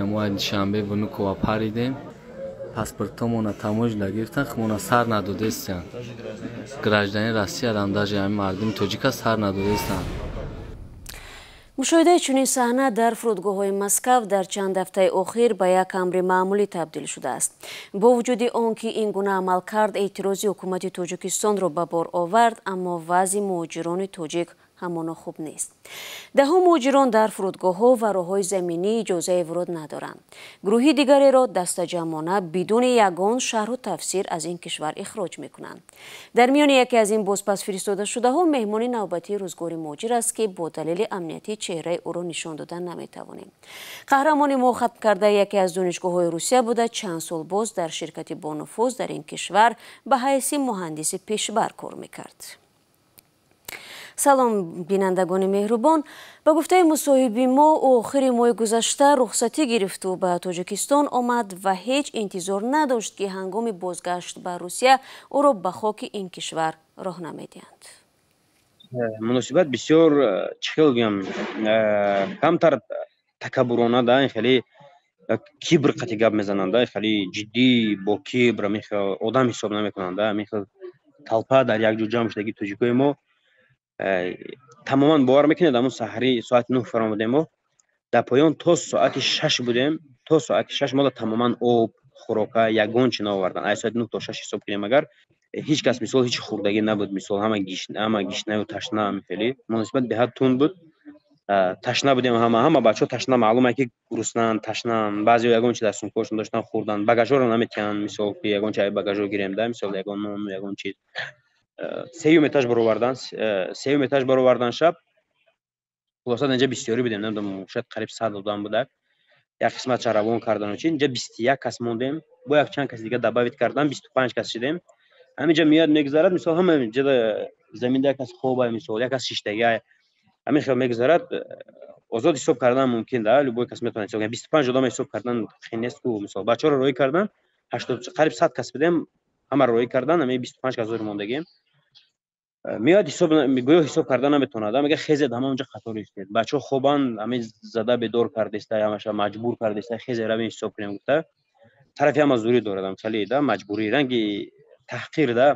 Мо Душанбе Внуково паридем, паспортомона таможня гирифтан, хмона сар надодестиян. Гражданин Россиярам даже ҳамин мардуми тоҷика сар надодестиян. Мушоҳидаи чунин саҳна дар фурудгоҳҳои Москав дар чанд ҳафтаи охир ба як амри маъмулӣ табдил шудааст. Бо вуҷуди он ки ин гуна амалкард эътирози ҳукумати Тоҷикистонро ба бор овард, аммо вазъи муҳоҷирони тоҷик ҳамоно хуб нест. Даҳо муҳоҷирон дар фурудгоҳҳо ва роҳҳои заминӣ иҷозаи вуруд надоранд. Гурӯҳи дигареро дастаҷамъона бидуни ягон шарҳу тафсир аз ин кишвар ихроҷ мекунанд. Дар миёни яке аз ин бозпас фиристодашудаҳо меҳмони навбатии рӯзгори муҳоҷир аст, ки бо далели амниятӣ чеҳраи ӯро нишон дода наметавонем. Қаҳрамони мо хатм кардаи яке аз донишгоҳҳои Русия буда, чанд сол боз дар ширкати бонуфуз дар ин кишвар ба ҳайси муҳандиси пешбар кор мекард. Салом, бинандагони меҳрубон. Ба гуфтаи мусоҳиби мо, ӯ охири моҳи гузашта рухсатӣ гирифту ба Тоҷикистон омад ва ҳеҷ интизор надошт, ки ҳангоми бозгашт ба Русия ӯро ба хоки ин кишвар роҳ намедиҳанд. Муносибат бисёр, чӣ хел гӯям, камтар такаббурона да, хеле кибр қати гап мезананд, хеле ҷиддӣ, бо кибр, одам ҳисоб намекунанд. Ҳамин толпа дар як ҷо ҷамъ шудаги тоҷикои мо тамоман, бовар мекунед, ҳамун саҳари соати 9 фаромадем, мо дар поён то соати 6 будем. То соати 6 мода тамоман об, хӯрока, ягон чи наовардан. Ай соати 9 то 6 ҳисоб кунем агар, ҳеҷ кас, мисол, ҳеҷ хӯрдагӣ набуд. Мисол, ҳама гишнаю ташна. Хеле муносибат беҳад тунд буд. Ташна будем ҳама бачаҳо ташна, маълуме ки гуруснанд, ташнанд. Баъзеҳо ягон чи дар сумкаҳошон доштан, хӯрданд. Багажҳоро наметиҳанд, мисол, ки ягон чи багажҳо гирем да, мисол, ягон нону ягон чиз. Сеюм этаж баровардан, сеюм этаж баровардан шаб. Хулоса, инҷа бисёрӣ будем, намедонам, шояд қариб 100 одам будак. Як қисматша равон кардану чи, инҷа 21 кас мондем, бо як чанд кас дига добавить кардан, 25 кас шидем. Ҳаминҷа меояд, мегузарад, мисол, ҳама ҷада заминда як кас хоба, мисол, як кас шиштагиа, ҳамин хел мегузарад. Озод ҳисоб кардан мумкин да, любой кас метавонад ҳисоб. 25 одам ҳисоб кардан хел нест ку. Мисол, бачаҳоро роҳӣ кардан, 80, қариб 100 кас будем, ҳамаро роҳӣ кардан, ҳамин 25 кас зор мондагем. Меояд, ҳисоб, гӯё ҳисоб карда наметавонад. Мега: «Хезед, ҳама онҷа қатор истед». Бачаҳо хобанд, ҳамин зада бедор кардеста, ҳамаша маҷбур кардеста, «Хезе, равем, ҳисоб кунем», гуфта. Тарафи ҳама зӯрӣ дорад, хеле да маҷбурӣ, ранги таҳқир да,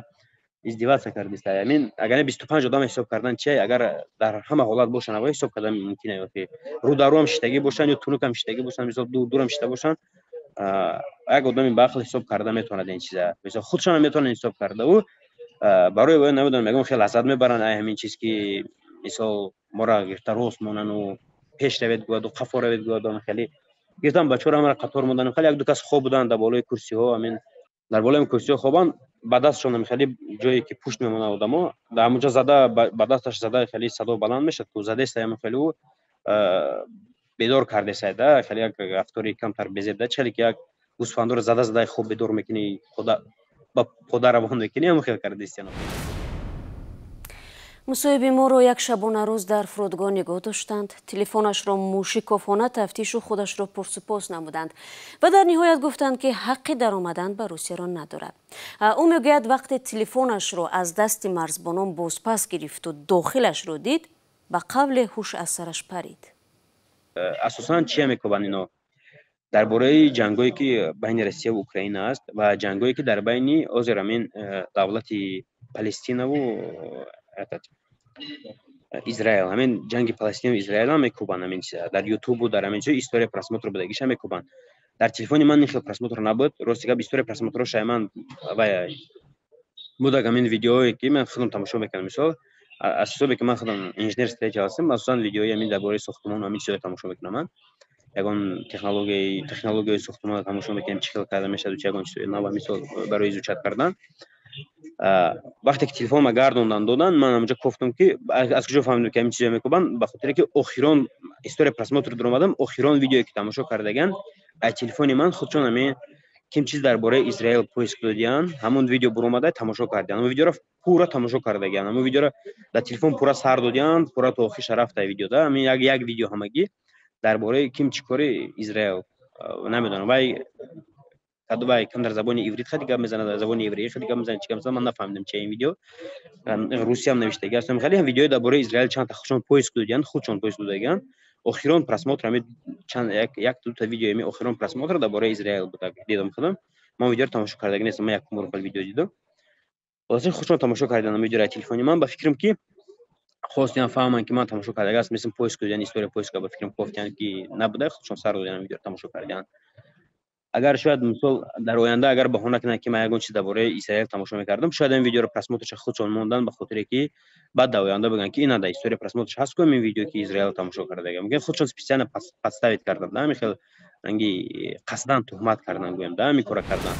издеваться кардеста. Ҳамин агар 25 одам ҳисоб кардан чи, агар дар ҳама ҳолат бошанд, аввал ҳисоб кардан мумкин ё ки рӯдаруам шиштагӣ бошанд ё тунукам шиштагӣ бошанд, мисол, дур дурам шишта бошанд, як одами баақл ҳисоб карда метавонад ин чиза. Мисол, худшонам метавонанд ҳисоб карда. Ӯ барои вай намедонам, ягон хел лаззат мебаранд ай ҳамин чиз, ки мисол, моро гирифта рост монану пеш равед гӯяду қафо равед гӯяду. Хеле гирифтан бачаҳоро, ҳамаро қатор мондан. Хеле як ду кас хоб буданд дар болои курсиҳо, ҳамин дар болои курсиҳо хобанд. Ба дастшон хеле ҷое ки пушт мемонад одамо, дар ҳамонҷо зада, ба дасташ зада, хеле садо баланд мешад ку, задеста, ҳамин хеле ӯ бедор кардесай да, хеле як рафтори камтар безеб да, чале ки як гӯсфандоро зада зада хоб бедор мекунӣ, ба пода равон мекунӣ, ҳамон хел кардестиан. Мусоҳиби моро як шабонарӯз дар фурудгоҳ нигоҳ доштанд, телефонашро мушикофона тафтишу худашро пурсупос намуданд ва дар ниҳоят гуфтанд, ки ҳаққи даромадан ба Русияро надорад. Ӯ мегӯяд, вақте телефонашро аз дасти марзбонон бозпас гирифту дохилашро дид, ба қавле ҳуш аз сараш парид. Асосан чия мекобанд ино? Дар бораи ҷангое ки байни Россияву Украина аст ва ҷангое ки дар байни ҳозир ҳамин давлати Палестинаву Израил, ҳамин ҷанги Палестинаву Израилам мекӯбанд. Ҳамин чиза дар Ютубу дар ҳамин чиз история просмотр будагиша мекӯбанд. Дар телефони ман ин хел просмотр набуд, рости гап. История просмотрро шай ман вай будак, ҳамин видеое ки ман худам тамошо мекардам. Мисол, аз ҳисобе ки ман худам инженер строитель ҳастам, асосан видеои ҳамин дар бораи сохтмон, ҳамин чизҳоро тамошо мекунам. Ман ягон технологияи сохтмонро тамошо мекунем, чӣ хел карда мешавад, чи ягон чизҳои нав, мисол, барои изучать кардан. Вақте ки телефонма гардондан додан, ман ҳамонҷо кофтам, ки аз куҷо фаҳмидам, ки ҳамин чизо мекӯбанд? Ба хотире ки охирон история просмотр дуромадам, охирон видеое ки тамошо кардаган аз телефони ман, худшон ҳамин ким чиз дар бораи Израил поиск додиян, ҳамон видео буромада, тамошо кардиян. Ҳамон видеоро пурра тамошо кардагиан, ҳамон видеоро дар телефон пурра сар додиян, пурра то охирша рафта видео да. Ҳамин як видео ҳамагӣ дар бораи ким чӣ кори Израил, намедонам, вай кам дар забони иврит хеле гап мезанад, дар забони евреӣ хеле гап мезанад, чӣ гап мезанад, ман нафаҳмидам, чи ин видео русиям навиштаги аст. Хеле видеои дар бораи Израил чанд та худшон поиск додиян, худшон поиск додагиан. Охирон просмотр ами чанд як дута видео, ами охирон просмотр дар бораи Израил буда, дидам худам. Ман видеоро тамошо кардаги нестам, ман якум бор видео дидам. Хулоса, худшон тамошо кардан видеоро телефони ман. Ба фикрам, ки хостиан фаҳманд, ки ман тамошо кардаги аст, мисли поиск кардани, история поиска, ба фикрам, кофтиан, ки набуда, худшон сар додиан, видеоро тамошо кардиан. Агар шояд, мисол, дар оянда агар баҳона кунанд, ки ман ягон чиз дар бораи Исраил тамошо мекардам, шояд ин видеоро просмотрша худшон мондан, ба хотире ки баъд дар оянда бигӯянд, ки ина дар история просмотрш ҳаст ку ин видео, ки Израил тамошо кардага. Мумкин худшон специально подставить кардан, да, ҳамин хел ранги қасдан туҳмат кардан, гӯям, да, ҳамин кора кардан.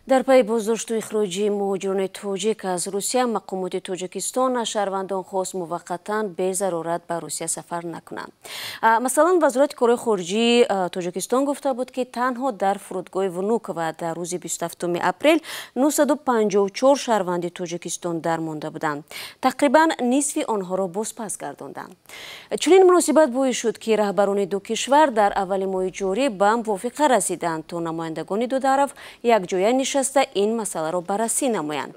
Дар пайи боздошту ихроҷи муҳоҷирони тоҷик аз Русия, мақомоти Тоҷикистон аз шаҳрвандон хост муваққатан безарурат ба Русия сафар накунанд. Масалан, Вазорати корҳои хориҷии Тоҷикистон гуфта буд, ки танҳо дар фурудгоҳи Внуково дар рӯзи 27 апрел 954 шаҳрванди Тоҷикистон дармонда буданд. Тақрибан нисфи онҳоро бозпас гардонданд. Чунин муносибат боис шуд, ки раҳбарони ду кишвар дар аввали моҳи ҷорӣ ба мувофиқа расиданд, то намояндагони ду тараф якҷоя нишаста ин масъаларо баррасӣ намоянд.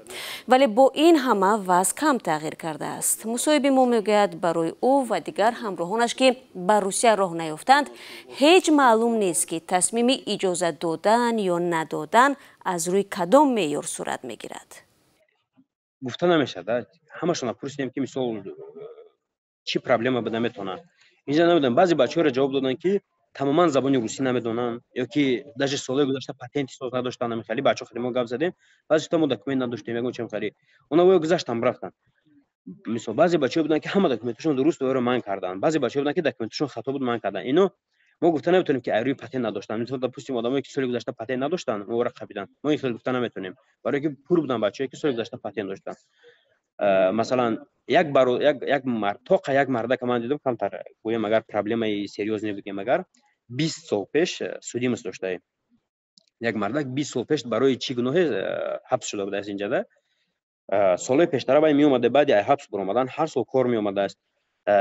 Вале бо ин ҳама вазъ кам тағйир кардааст. Мусоҳиби мо мегӯяд, барои ӯ ва дигар ҳамроҳонаш, ки ба Русия роҳ наёфтанд, ҳеҷ маълум нест, ки тасмими иҷозат додан ё надодан аз рӯи кадом меъёр сурат мегирад. Гуфта намешавад. Ҳамашона пурсидем, ки мисол чӣ проблема буда метавонад инҷа, намедонам. Баъзе бачаҳоро ҷавоб доданд, ки тамоман забони русӣ намедонанд ё ки даже солҳои гузашта патенти соз надоштанд. Ами хеле бачаҳо хеле мо гап задем, баъзе мо документ надоштем, ягон чем хеле она воё гузаштан, рафтанд. Мисол, баъзе бачаҳо буданд, ки ҳама документашон дуруст, воёро манъ карданд. Баъзе бачаҳо буданд, ки документашон хато буд, манъ карданд. Ино мо гуфта наметавонем, ки айрӯи патент надоштанд. Мисол, допустим, одамое ки соли гузашта патент надоштанд, моро қапиданд. Мо ин хеле гуфта наметавонем, барое ки пур буданд бачаҳое, ки соли гузашта патент доштанд. Масалан, як баро як мард, тоқа як мардака ман дидам, камтар гӯям, агар проблемаи серьёзный бигем, агар 20 сол пеш судимость доштаем. Як мардак 20 сол пеш барои чӣ гуноҳе ҳабс шуда будааст инҷада. Солҳои пештара вай меомада, баъди ҳабс баромадан ҳар сол кор меомадааст.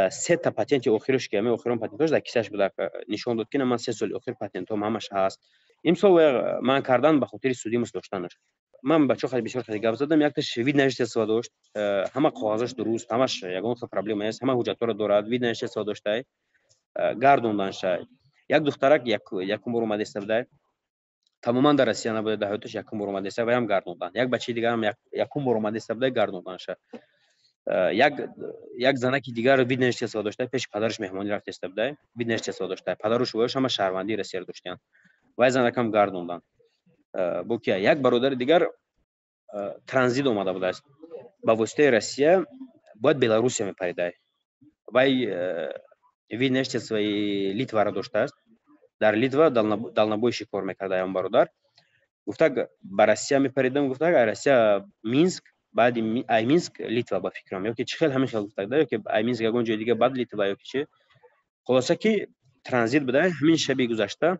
Сета патенти охираш, ки ҳамин охирон патентош дар кисаш буда, нишон дод, ки на, ман 3 соли охир патентҳом ҳамаш ҳаст. Имсол вай манъ кардан ба хотири судимость доштанаш. Ман бачаҳо хеле бисёр хеле гап задам. Якташ вид на жительство дошт, ҳама коғазаш дуруст, ҳамаш, ягон хел проблема нест, ҳама ҳуҷҷатҳоро дорад, вид на жительство доштай, гардонданша. Як духтарак якум бор омадеста будай, тамоман дар Россия набуда дар ҳаёташ, якум бор омадеста, ваям гардондан. Як бачаи дигарам якум бор омадеста будай, гардонданша. Як занаки дигар вид на жительство дошта, пеши падараш меҳмонӣ рафтеста будай, вид на жительство дошта, падару шувояш ҳама шаҳрвандии Россияро доштиянд, вай занакам гардондан. Бо кия, як бародари дигар транзит омада будааст, ба воситаи Россия бояд Беларусия мепаридай. Вай вид на жительствои Литваро доштааст, дар Литва дальнобойщик кор мекарда. Он бародар гуфтак, ба Россия мепаридам, гуфтак, ай Россия Минск, баъди ай Минск Литва, ба фикрам, ё ки чӣ хел, ҳамин хел гуфтак да, ё ки ай Минск ягон ҷои дига, баъд Литва, ё ки чӣ. Хулоса, ки транзит буда. Ҳамин шаби гузашта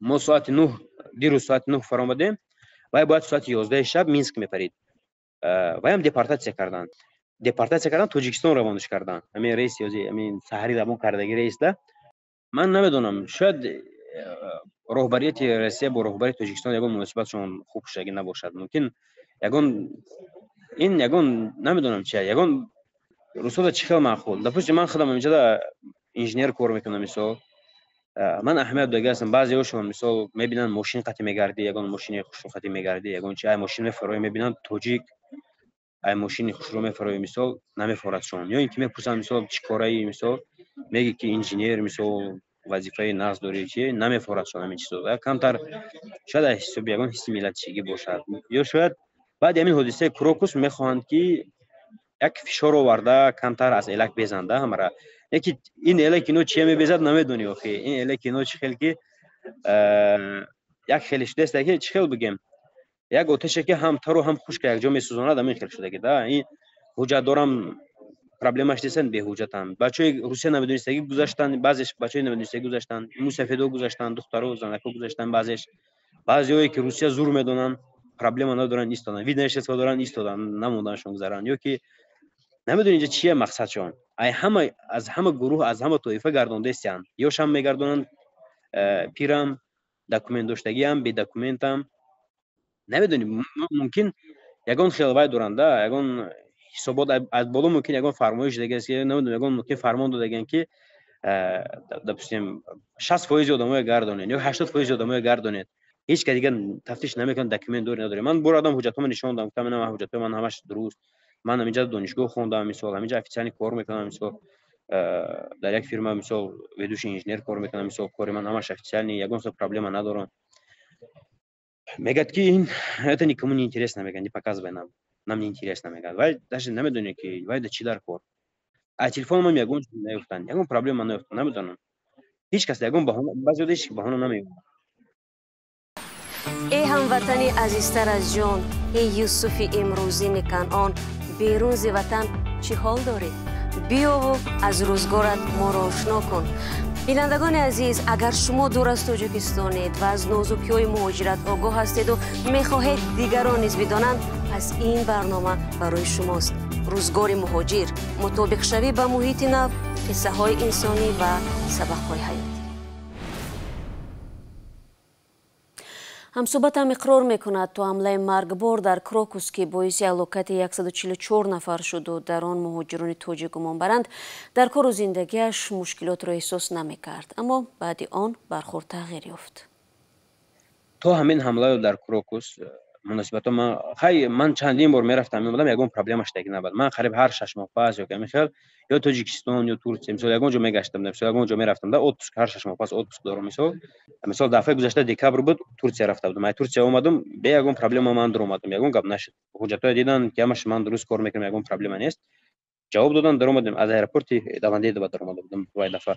мо соати 9, дирӯз соати 9 фаромадем, вай бояд соати 11 шаб Минск мепарид. Вайам депортатсия карданд, депортатсия кардан, Тоҷикистон равонаш карданд. Ҳамин рейс ёзи ҳамин саҳари равон кардаги рейс да. Ман намедонам, шояд роҳбарияти Россия бо роҳбарияти Тоҷикистон ягон муносибатшон хуб шудагӣ набошад. Мумкин ягон ин ягон, намедонам чи, ягон русода чӣ хел маъқул. Допустим, ман худам инҷода инженер кор мекунам, мисол, ман аҳамият додага ҳастам. Баъзеҳошон, мисол, мебинанд, мошин қати мегардӣ, ягон мошини хушрӯ қати мегардӣ, ягон чи, ай мошин мефароӣ, мебинанд, тоҷик ай мошини хушрӯ мефароӣ, мисол, намефорадшон. Ё ин ки мепурсанд, мисол, чӣ кораи, мисол, меги, ки инженер, мисол, вазифаи нағз дорӣ, чи намефорадшон ҳамин чизо. Камтар шояд аз ҳисоби ягон ҳисси миллатчигӣ бошад, ё шояд баъди ҳамин ҳодисаи Крокус мехоҳанд, ки як фишор оварда, камтар аз элак безанда ҳамара. Яки ин элак ино чия мебезад, намедонӣ охи. Ин элак ино чӣ хел, ки як хеле шудааст, ки чӣ хел бигем, як оташе, ки ҳам тару ҳам хушка якҷо месӯзонад, ҳамин хел шудаги да. Ин ҳуҷҷат дорам, проблемаш нестан, беҳуҷҷатам. Бачаҳои Русия намедонистагӣ гузаштанд, баъзеш бачаҳои намедонистагӣ гузаштанд, мусафедо гузаштанд, духтаро, занако гузаштанд баъзеш. Баъзеҳое ки Русия зур медонанд, проблема надоранд, истоданд, вид на жительство доранд, истоданд, намонданшон гузаранд. Ё ки намедонӣ инҷа чия мақсадшон. Ай ҳама, аз ҳама гурӯҳ, аз ҳама тоифа гардондаистиянд. Ёшам мегардонанд, пирам, документ доштагиам, бедокументам, намедонӣ. Мумкин ягон хел вай доранд да, ягон Ҳисобот аз боло мумкин ягон фармоиш дагааст, намедонам, ягон мумкин фармон додаган, ки допустим 60% одамоя гардонед ё 80% одамоя гардонед, ҳеҷ ка дигар тафтиш намекунад, документ дори, надори. Ман бурдам, ҳуҷҷатҳоро нишон додам, гуфтам: ина ҳуҷҷатҳои ман, ҳамаш дуруст. Ман ҳаминҷа донишгоҳ хондам, мисол, ҳаминҷа официально кор мекунам, мисол, дар як фирма, мисол, ведущий инженер кор мекунам, мисол, кори ман ҳамаш официальный, ягон хел проблема надорам. Мегӯяд, ки ин это никому не интересно, мегӯяд, не показывай нам, нам не интересно, мегӯяд. Вай даже намедонед, ки вай да чӣ дар кор. А телефономам ягон чиз наёфтанд, ягон проблема наёфтанд, намедонам, ҳеҷ кас ягон баҳона, баъзеҳо ҳеҷ баҳона намеёбанд. Эй ҳамватани азизтар аз ҷон, эй Юсуфи имрӯзини Канъон, берун зи ватан чӣ ҳол дорӣ? Биёву аз рӯзгорат моро ошно кун. Бинандагони азиз, агар шумо дур аз Тоҷикистонед ва аз нозукиҳои муҳоҷират огоҳ ҳастеду мехоҳед дигарон низ бидонанд, пас ин барнома барои шумост. Рӯзгори муҳоҷир, мутобиқшавӣ ба муҳити нав, қиссаҳои инсонӣ ва сабақҳои ҳаёт. Ҳамсӯҳбатам иқрор мекунад, то ҳамлаи маргбор дар Крокус, ки боиси ҳалокати 144 нафар шуду дар он муҳоҷирони тоҷик гумон баранд, дар кору зиндагиаш мушкилотро эҳсос намекард, аммо баъди он бархӯрд тағйир ёфт. То ҳамин ҳамлаё дар Крокус муносибатҳо ман, хай, ман чандин бор мерафтам, меомадам, ягон проблема шудаги набуд. Ман қариб ҳар 6 моҳ пас ё ками хел ё Тоҷикистон, ё Турсия, мисол, ягон ҷо мегаштам, мисол, ягон ҷо мерафтам да отпуск, ҳар 6 моҳ пас отпуск дорам. Мисол, дафъаи гузашта декабр буд, Турсия рафта будам. Ай Турсия омадам, бе ягон проблема ман дуромадам, ягон гап нашуд. Ҳуҷҷатҳое дидан, ки ҳамаш ман дуруст кор мекунам, ягон проблема нест, ҷавоб додан, даромадем. Аз аэропорти Домодедово даромада будам вай дафъа.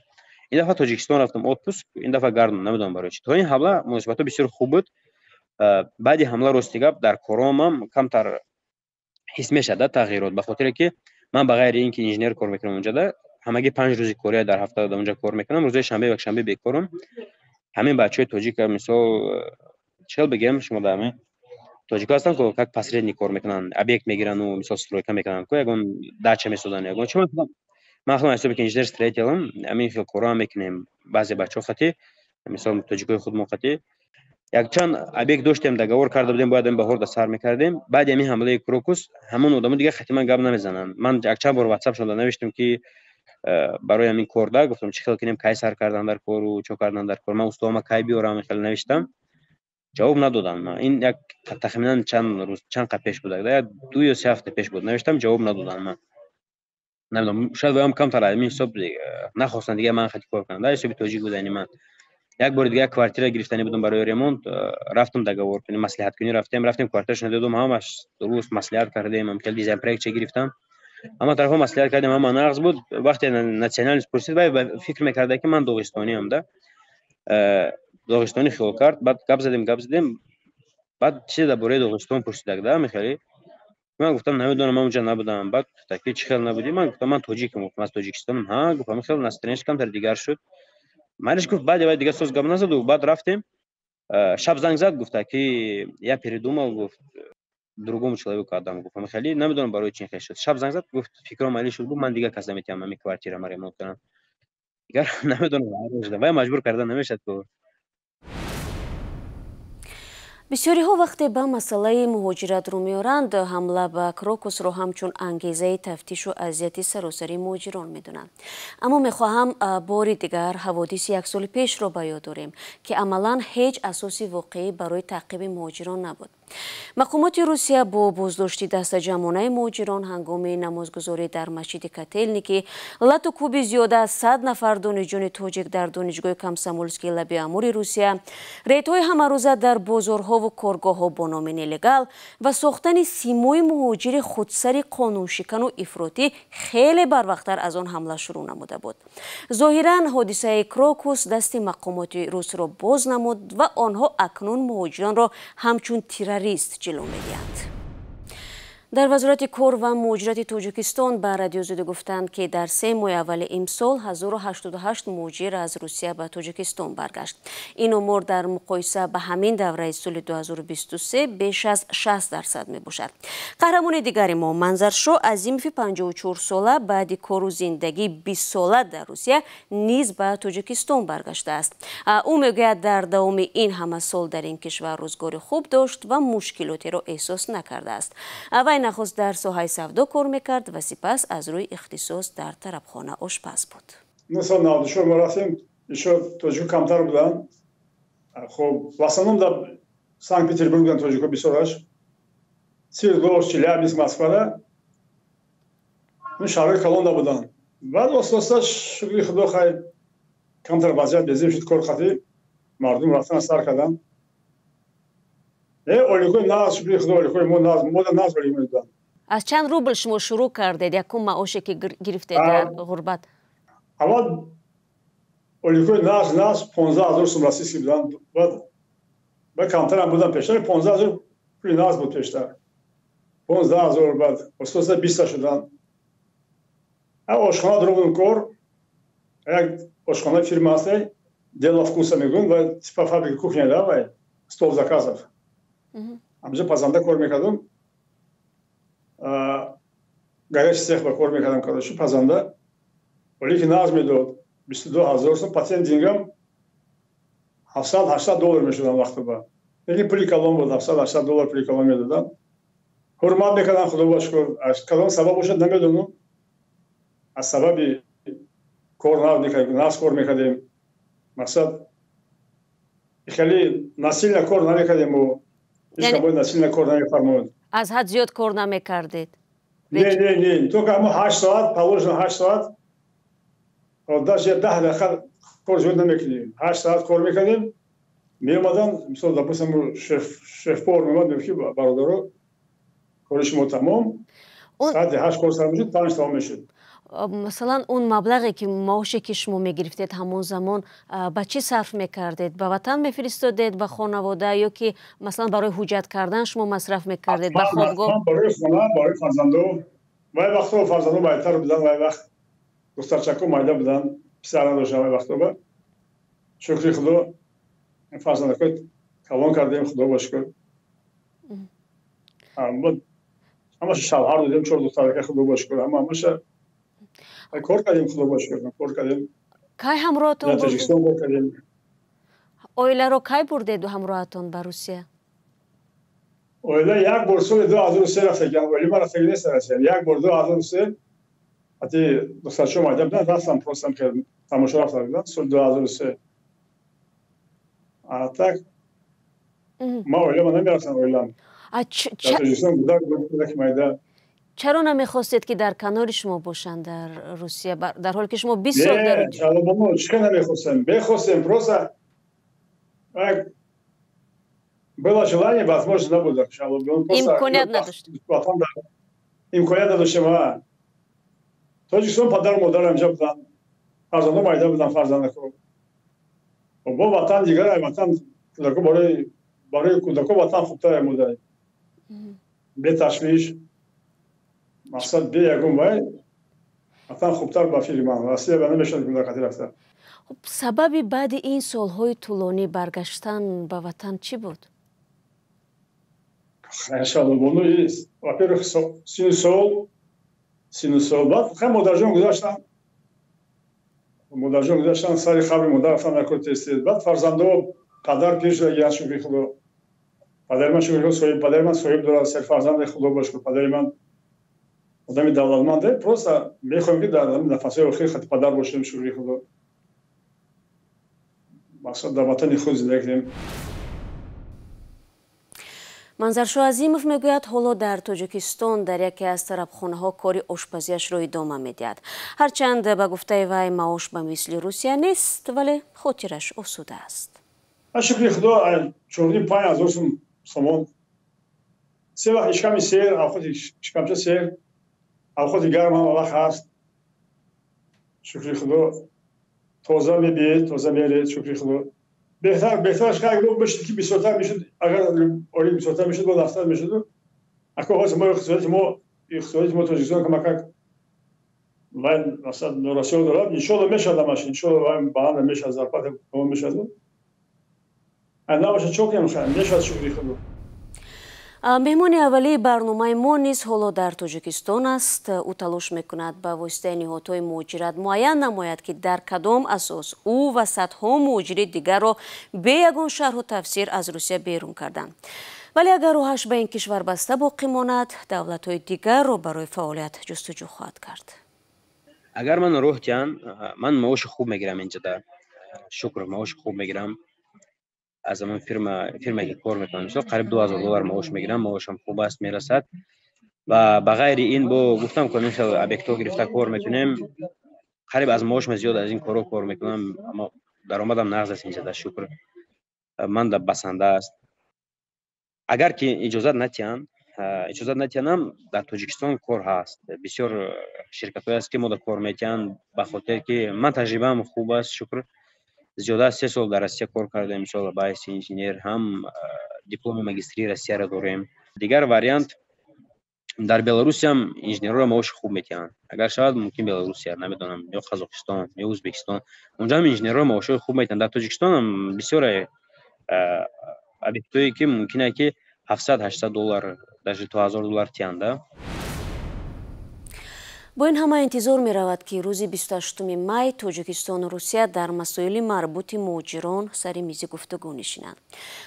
Ин дафъа Тоҷикистон рафтам отпуск, ин дафъа гардам, намедонам барои чӣ. То ин ҳамла муносибатҳо бисёр хуб буд. Баъди ҳамла, рости гап, дар коромам камтар ҳис мешавад да тағйирот, ба хотире ки ман ба ғайри ин ки инженер кор мекунам, унҷада ҳамагӣ 5 рӯзи кория дар ҳафта дар унҷа кор мекунам, рӯзои шанбе, якшанбе бекорам. Ҳамин бачаҳои тоҷика, мисол, чӣ бигем, шумо да ҳамин тоҷико ҳастанд, ко как посредник кор мекунанд, объект мегирану, мисол, стройка мекунанд, ко ягон дача месозанд, ягон чи. Ман худам ҳисоби ки инженер строитель ам, ҳамин хел корҳоам мекунем. Баъзе бачаҳо хати, мисол, тоҷикои худмон хати якчанд объект доштем, договор карда будем, бояд ин баҳор да сар мекардем. Баъди ҳамин ҳамлаи Крокус ҳамон одамо дигар хати ман гап намезананд. Ман якчанд бор ватсапшонда навиштам, ки барои ҳамин кор да гуфтам, чӣ хел кунем, кай сар кардан дар кору чо кардан дар кор, ман устоама кай биёрам, хеле навиштам, ҷавоб надодам. Ин як тахминан чанд рӯз, чанд қа пеш буд, як 2 ё 3 ҳафта пеш буд, навиштам, ҷавоб надодам. Ман намедонам, шояд воям камтар ҳамин ҳисоб нахостанд дигар ман хати кор кунам да ҳисоби тоҷик будани ман. Як бори дигар квартира гирифтанӣ будам барои ремонт, рафтам договор кунем, маслиҳаткунӣ рафтем, квартирашро додум, ҳамаш дуруст маслиҳат кардем, хел дизайн проект ча гирифтам, ҳама тарафҳо маслиҳат кардем, ҳама нағз буд. Вақте национальность пурсид, вай фикр мекарда, ки ман доғистониам да, доғистонӣ хиёл кард. Баъд гап задем, гап задем, баъд чизе дар бораи Доғистон пурсидак да мехелӣ. Ман гуфтам: намедонам, ман унҷа набудам. Баъд гуфта, ки чӣ хел набудӣ? Ман гуфтам: ман тоҷикам, гуфтам, аз Тоҷикистонам. Ҳа, гуфт, ҳамин хел настроение ш камтар дигар шуд. Майнаш, гуфт. Баъди вай дигар соз гап назаду. Баъд рафтем, шаб занг зад, гуфта, ки я передумал, гуфт, другому человеку отдам, гуфт. Хеле намедонам барои чӣ хел шуд. Шаб занг зад, гуфт, фикрам али шуд, гуфт, ман дигар кас наметиҳам ҳамин квартира ма ремонт кунам. Дигар намедонам, вай маҷбур карда намешад ку. Бисёриҳо вақте ба масъалаи муҳоҷират рӯ меоранд, ҳамла ба Крокусро ҳамчун ангезаи тафтишу азияти саросари муҳоҷирон медонанд. Аммо мехоҳам бори дигар ҳаводиси як соли пешро ба ёд дорем, ки амалан ҳеҷ асоси воқеӣ барои таъқиби муҳоҷирон набуд. Мақомоти Русия бо боздошти дастаҷамъонаи муҳоҷирон ҳангоми намозгузорӣ дар масҷиди Котелники, лату кӯби зиёда аз 100 нафар донишҷӯни тоҷик дар донишгоҳи Комсомолскии лаби Амури Русия, рейдҳои ҳамарӯза дар бозорҳову коргоҳҳо бо номи нелегал ва сохтани симои муҳоҷири худсари қонуншикану ифротӣ хеле барвақттар аз он ҳамла шурӯъ намуда буд. Зоҳиран, ҳодисаи Крокус дасти мақомоти русро боз намуд ва онҳо акнун муҳоҷиронро ҳамчун террорист ҷило медиҳанд. Дар Вазорати кор ва муҳоҷирати Тоҷикистон ба Радиои Озодӣ гуфтанд, ки дар 3 моҳи аввали имсол 1088 муҳоҷир аз Русия ба Тоҷикистон баргашт. Ин омор дар муқоиса ба ҳамин давраи соли 2023 беш аз 60% мебошад. Қаҳрамони дигари мо, Манзаршо Азимови 54 сола, баъди кору зиндагии 20сола дар Русия низ ба Тоҷикистон баргаштааст. Ӯ мегӯяд, дар давоми ин ҳама сол дар ин кишвар рӯзгори хуб дошт ва мушкилотеро эҳсос накардааст. Вай Нахуст дар соҳаи савдо кор мекард ва сипас аз рӯи ихтисос дар тарабхона ошпаз буд. Сол 94 мо рафтем, ишо тоҷико камтар буданд. Хоб, в основном дар Санкт Петербург буданд тоҷико бисёраш. Свердловск, Челябинск, Москвада. Шаҳрҳои калонда буданд. Баъд оста-оста, шукри Худо, хай, камтар вазъият безеб шуд, кор қатӣ мардум рафтан сар карданд. Ойликҳои нағз, шукри Худо, ойликҳои мо нағз, мода нағз ойлик медоданд. Аз чанд рубл шумо шурӯъ кардед, якум маоше ки гирифтед дар ғурбат? Аввал ойликҳои нағз 15 000 сум российский буданд. Баъд камтарам буданд пештар, 15 000 пули нағз буд пештар. 15 000, баъд оста-оста 20-та шуданд. Ошхона дурӯғ кор, як ошхонаи фирма ҳасте, «Дело вкуса» мегӯем, ва типа фабрика кухня да, вай стол заказов. Ҳамҷо пазанда кор мекардам, горячий цех ба кор мекардам, короче, пазанда. Вале нағз медод, 22 000 сум, по тем деньгам 700-800 доллар мешудам вақтоба. Лекин пули калон буд, 700-800 доллар пули калон медодам. Ҳурмат мекардам, Худо ба шукр. Аз кадом сабаб бошад, намедонам, аз сабаби кор нағз кор мекардем. Мақсад, хеле насильно кор намекардем, ҳеч насильно кор намефармояд. Аз ҳад зиёд кор намекардед? Не, не, не, только ҳамо 8 соат положено, 8 соат, даже 10 дақиқа кор зиёд намекунем. 8 соат кор мекардем, меомадан, мисол, допустим, шеф-повар меомад, мегуфт, ки бародаро, кори шумо тамом. Соати 8 кор сар мешуд, 5 тамом мешуд. Масалан, он маблағе ки, маоше ки шумо мегирифтед ҳамон замон, ба чӣ сарф мекардед? Ба ватан мефиристодед, ба хонавода, ё ки масалан барои ҳуҷҷат кардан шумо масраф мекардед, ба хобгоҳ? Барои хона, барои фарзандо. Вай вақтҳо фарзандо майтар буданд, вай вақт духтарчако майда буданд, писар надоштам вай вақтҳо. Ба шукри Худо, фарзандако калон кардем, Худо ба шукр, ҳамаша шавҳар додем, чор духтарака, Худо ба шукр, ҳамаша кор кардем, Худо ба шукр, кор кардем. Кай ҳамроҳатон? Тоҷикистон кор кардем. Оиларо кай бурдеду ҳамроҳатон ба Русия? Оила як бор соли 2003 рафтагиам. Оила ман рафтаги нест Россия. Як бор 2003 ҳати духтарчо майда буданд, рафтам, просто тамошо рафта будам соли 2003. А так ма оилама намерафтам, оилам дар Тоҷикистон кӯдаки майда. Чаро намехостед, ки дар канори шумо бошанд дар Русия, дар ҳоле ки шумо 20 сол дар Чӣ намехостем? Мехостем, просто было желание, возможность набуда. Имконият надошт. Имконият надоштем. Тоҷикистон падару модар инҷа буданд, фарзандо майда буданд, фарзандако. Бо ватан дигар, ватан кӯдако, барои кӯдако ватан хубтар муда, беташвиш, мақсад, бе ягон вай ватан хубтар ба фикри ман. Россия ба намешавад кӯдакати рафта. Хуб, сабаби баъди ин солҳои тӯлонӣ баргаштан ба ватан чӣ буд? Шалобону, во-первых, сину сол, баъд хай модарҷон гузаштан, модарҷон гузаштан, сари қабри модар рафтан накор тез. Баъд фарзандо, падар пир шуда, шукри Худо, падари ман, шукри Худо, соҳиб, падари ман соҳиб дорад, серфарзанде, Худо ба шукр, падари ман одами давлатманде. Просто мехоҳем, ки дар нафасҳои охир хати падар бошем, шукри Худо, мақсад, дар ватани худ зиндагӣ кунем. Манзаршоҳ Азимов мегӯяд, ҳоло дар Тоҷикистон дар яке аз тарабхонаҳо кори ошпазиашро идома медиҳад. Ҳарчанд ба гуфтаи вай маош ба мисли Русия нест, вале хотираш осуда аст. Шукри Худо, 4-5 ҳазор сум сомон. Се вақт ишками сер, авқоти шикамча сер, авқоти гарм ҳама вақт ҳаст, шукри Худо. Тоза мебиед, тоза меред, шукри Худо. Беҳтар, беҳтараш ка бошид, ки бисёртар мешуд, агар олик бисёртар мешуд, бо нафтар мешуду. Ако ҳозир мо иқтисодияти мо Тоҷикистон камакак вай, масалан, норасиё дорад. Иншолло, мешавад ҳамаш, иншолло, вай баланд мешавад, зарплата мешавад. Набошад, чо кунем, мешавад, шукри Худо. Меҳмони аввалии барномаи мо низ ҳоло дар Тоҷикистон аст. Ӯ талош мекунад, ба воситаи ниҳодҳои муҳоҷират муайян намояд, ки дар кадом асос ӯ ва садҳо муҳоҷири дигарро бе ягон шарҳу тафсир аз Русия берун карданд. Вале агар роҳаш ба ин кишвар баста боқӣ монад, давлатҳои дигарро барои фаъолият ҷустуҷӯ хоҳад кард. Агар ман роҳ диҳанд, ман маоши хуб мегирам инҷода. Шукр, маоши хуб мегирам. Аз ҳамон фирма ки кор мекунам, мисол, қариб 2000 доллар маош мегирам, маошам хуб аст, мерасад. Ва ба ғайри ин бо гуфтам, ки хел объектҳо гирифта кор мекунем, қариб аз маошам зиёд аз ин корҳо кор мекунам, аммо даромадам нағз аст инҷода, шукр, ман да басанда аст. Агар ки иҷозат натиҳанд, иҷозат натиҳандам, дар Тоҷикистон кор ҳаст, бисёр ширкатҳое аст, ки мо да кор метиҳанд, ба хотире ки ман таҷрибаам хуб аст, шукр, зиёда аз 3 сол дар Россия кор кардем, мисол, ба ҳайси инженер, ҳам дипломи магистрии Россияро дорем. Дигар вариант, дар Беларусиям инженерҳоро маоши хуб метиҳанд. Агар шавад, мумкин Беларусия, намедонам, ё Қазоқистон, ё Ӯзбекистон, унҷоам инженерҳоро маошҳои хуб метиҳанд. Дар Тоҷикистонам бисёре объектҳое, ки мумкин ки 700, 800 доллар, даже то 1000 доллар тиҳанда. Бо ин ҳама, интизор меравад, ки рӯзи 28 май Тоҷикистону Русия дар масоили марбути муҳоҷирон сари мизи гуфтугӯ нишинанд.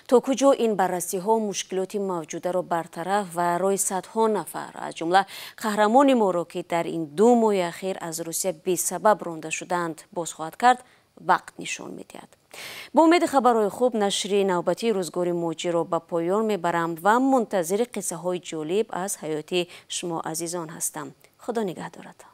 То куҷо ин баррасиҳо мушкилоти мавҷударо бартараф ва роҳи садҳо нафар, аз ҷумла қаҳрамони моро, ки дар ин 2 моҳи ахир аз Русия бесабаб ронда шудаанд, боз хоҳад кард, вақт нишон медиҳад. Бо умеди хабарҳои хуб нашри навбатии Рӯзгори муҳоҷирро ба поён мебарам ва мунтазири қиссаҳои ҷолиб аз ҳаёти шумо азизон ҳастам. Худо нигаҳдоратон.